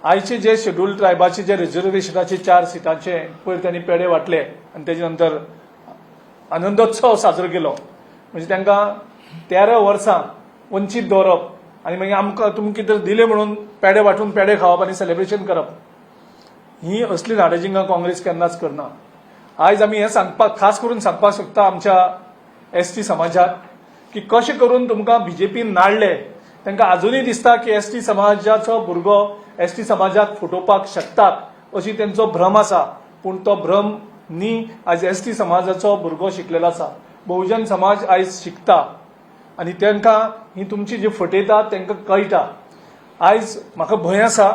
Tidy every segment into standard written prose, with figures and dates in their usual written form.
आयचे जे शेड्यूल ट्रायबाचे जे रिजर्वेशनाचे चार सिटांचे पयर त्यांनी पेडे वांटले आनी तेजे नंतर आनंदोत्सव साजरो केलो. म्हणजे तांकां 13 वर्सां वंचीत दवरप आनी मागीर आमकां तुमकां कितें दिलें म्हणून पेडे वांटून पेडे खावप आनी सेलिब्रेशन करप, ही असली नाडजिंगां काँग्रेस केन्नाच करना. आयज आमी हें सांगपाक, खास करून सांगपाक सोदता आमच्या एसटी समाजाक की कशें करून तुमकां बीजेपीन नाडले. तांकां आजुनूय दिसता की एसटी समाजाचो भुरगो एसटी समाजाक फटोवपाक शकतात अशी तेंचो भ्रम आसा, पूण तो भ्रम न्ही. आयज एसटी समाजाचो भुरगो शिकलेलो आसा, बहुजन समाज आयज शिकता आनी तांकां ही तुमची जी फटयतात तांकां कळटा. आयज म्हाका भंय आसा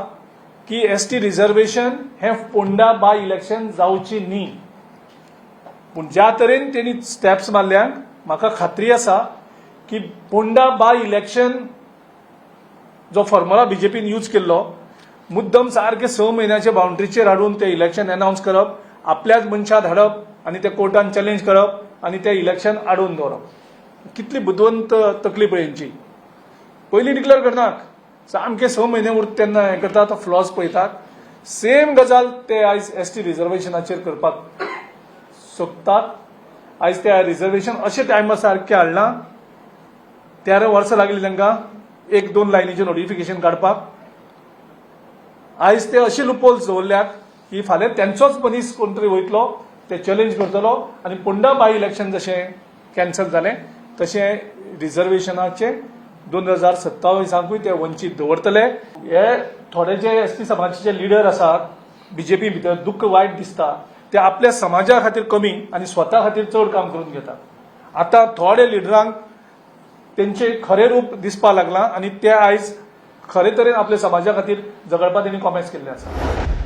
की एसटी रिजर्वेशन हें फोंडा बाय इलेक्शन जावची न्ही, पूण ज्या तरेन तेणी स्टेप्स मारल्यात, म्हाका खात्री आसा की फोंडा बाय इलेक्शन जो फॉर्मुला बीजेपीन यूज केल्लो, मुद्दम सारके 6 म्हयन्याचे बाउंड्रीचेर हाडून ते इलेक्शन अनावन्स करप, आपल्याच मनशां धाडप आनी ते कोर्टान चॅलेंज करप आनी ते इलेक्शन आडोवन दवरप. कितली बुदवंत तकली पळय हेंची. पयलीं डिक्लेअर करनाक, सामके 6 म्हयने उरता तेन्ना हें करता, तो फ्लॉज पळयतात. सेम गजाल ते आयज एसटी रिजर्वेशनाचेर करपाक सोदतात. आयज ते रिजर्वेशन अशें टायमा सारकें हाडलां. 13 वर्सां लागली तांकां एक दोन लायनीचें नोटिफिकेशन काडपाक. आयज ते अशे लुपोल्स दवरल्यात की फाल्यां तेंचोच मनीस कोण तरी वयतलो, ते चॅलेंज करतलो आनी पोंडा बाय इलेक्शन जशें कॅन्सल जालें तशें रिजर्वेशनाचे 2027कूय ते वंचीत दवरतले. हे थोडे जे एस टी समाजाचे लिडर आसात बीजेपी भितर, दुख्ख वायट दिसता, ते आपल्या समाजा खातीर कमी आनी स्वता खातीर चड काम करून घेतात. आतां थोडे लिडरांक तेंचे खरें रूप दिसपाक लागलां आनी ते आयज खरे तरेन आपल्या समाजा खातीर झगडपाक तेणी कॉमेस केल्ले आसा.